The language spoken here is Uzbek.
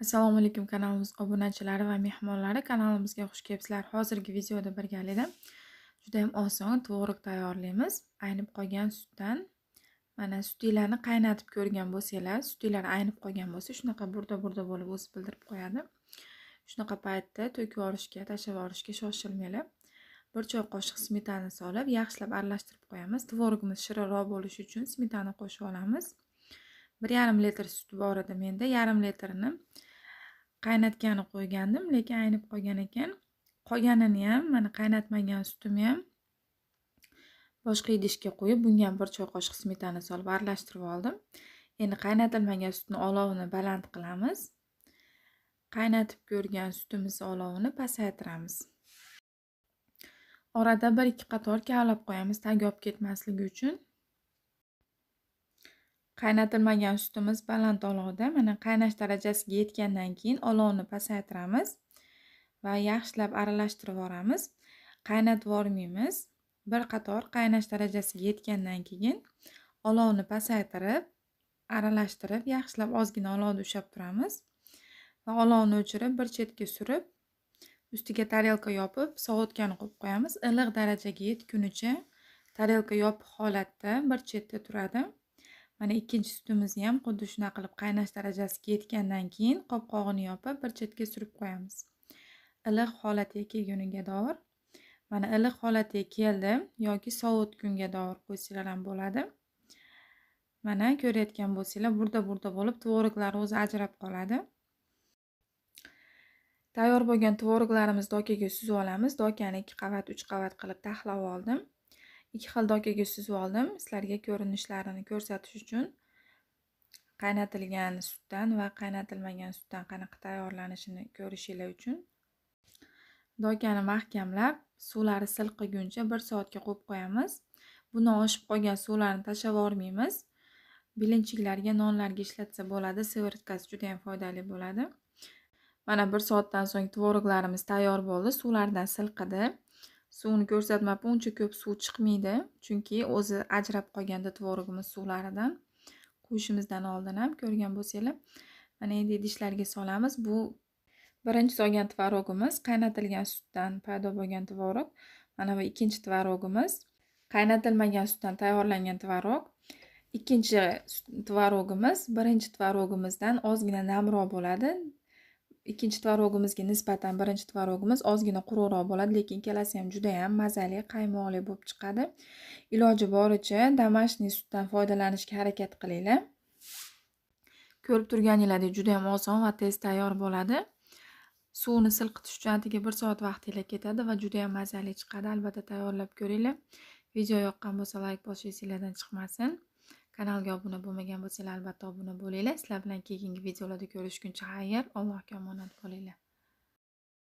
Assalomu alaykum kanalimiz obunachilari va mehmonlari, kanalimizga xush kelibsizlar. Hozirgi videoda birgalikda juda ham oson tvorog tayyorlaymiz. Aynib qolgan sutdan, mana sutinglarni qaynatib ko'rgan bo'lsanglar, sutinglar aynib qolgan bo'lsa, shunaqa burda-burda bo'lib o'zi bildirib qo'yadi. Shunaqa paytda to'kib yuborishga, tashlab yuborishga shoshilmanglar. Bir choy qoshiq smetana solib, yaxshilab aralashtirib qo'yamiz. Tvorogimiz shirinroq bo'lishi uchun smetana qo'shib olamiz. 1,5 litr sut bor edi menda, 0,5 litrini qaynatgani qo'ygandim, lekin aynib qolgan ekan. Qolganini ham, mana qaynatmagan sutimni ham boshqa idishga qo'yib, bunga ham 1 choy qoshiq smetana solib aralashtirib oldim. Endi qaynatilmagan sutni olovini baland qilamiz. Qaynatib ko'rgan sutimiz olovini pasaytiramiz. Orada 1-2 qator kavlab qo'yamiz, tagi olib ketmasligi uchun. Qaynatilmagan sutimiz baland olovda, mana qaynash darajasiga yetgandan keyin olovni pasaytiramiz va yaxshilab aralashtirib yuboramiz. Qaynatib yubormaymiz. Bir qator qaynash darajasiga yetgandan keyin olovni pasaytirib, aralashtirib, yaxshilab ozgina olovda ushlab turamiz va olovni o'chirib, bir chetga surib, ustiga tarelka yopib, sovutgani qo'yib qo'yamiz. Iliq darajaga yetgunicha tarelka yopiq holatda bir chetda turadi. Mana ikkinchi sutimizni ham xuddi shunaqa qilib qaynash darajasiga yetgandan keyin qopqog'ini yopib bir chetga surib qo'yamiz. Iliq holatga kelguniga doir. Mana iliq holatga keldi yoki sovutgunga doir qo'ysanglar ham bo'ladi. Mana ko'rayotgan bo'lsanglar, burda-burda bo'lib tvoroglar o'zi ajrab qoladi. Tayyor bo'lgan tvoroglarimizni dokaga suzib olamiz. Dokani 2 qavat, 3 qavat qilib taxlab oldim. 2 xil dokaga suzib oldim, sizlarga ko'rinishlarini ko'rsatish uchun. Qaynatilgan sutdan va qaynatilmagan sutdan qanaqa tayyorlanishini ko'rishinglar uchun. Dokani mahkamlab, suvlari silqiguncha 1 soatga qo'yib qo'yamiz. Bundan oshib qolgan suvlarni tashlab yubormaymiz. Bilinchiklarga, nonlarga ishlatsa bo'ladi. Siviritkasi juda ham foydali bo'ladi. Mana 1 soatdan so'ng tvoroglarimiz tayyor bo'ldi. Suvlardan silqidi. Suvni ko'rsatmabman, uncha ko'p suv chiqmaydi, chunki o'zi ajrab qolganda tvorogimiz suvlaridan qo'yishimizdan oldin ham ko'rgan bo'lsanglar. Mana endi idishlarga solamiz. Bu birinchi solgan tvorogimiz qaynatilgan sutdan paydo bo'lgan tvorog. Mana bu ikkinchi tvorogimiz qaynatilmagan sutdan tayyorlangan tvorog. Ikkinchi tvorogimiz birinchi tvorogimizdan ozgina namroq bo'ladi. Ikkinchi tvorogimizga nisbatan birinchi tvorogimiz ozgina quruqroq bo'ladi, lekin ikkalasi ham juda ham mazali, qaymoqli bo'lib chiqadi. Iloji boricha домашний sutdan foydalanishga harakat qilinglar. Ko'rib turganingizdek juda ham oson va tez tayyor bo'ladi. Suvni silqitish uchun atigi 1 soat vaqtingiz ketadi va juda ham mazali chiqadi. Albatta tayyorlab ko'ringlar. Video yoqqan bo'lsa like bosish esingizdan chiqmasin. Kanalga obuna bo'lmagan bo'lsanglar albatta obuna bo'linglar. Sizlar bilan keyingi videolarda ko'rishguncha xayr, Allohga omonat bo'linglar.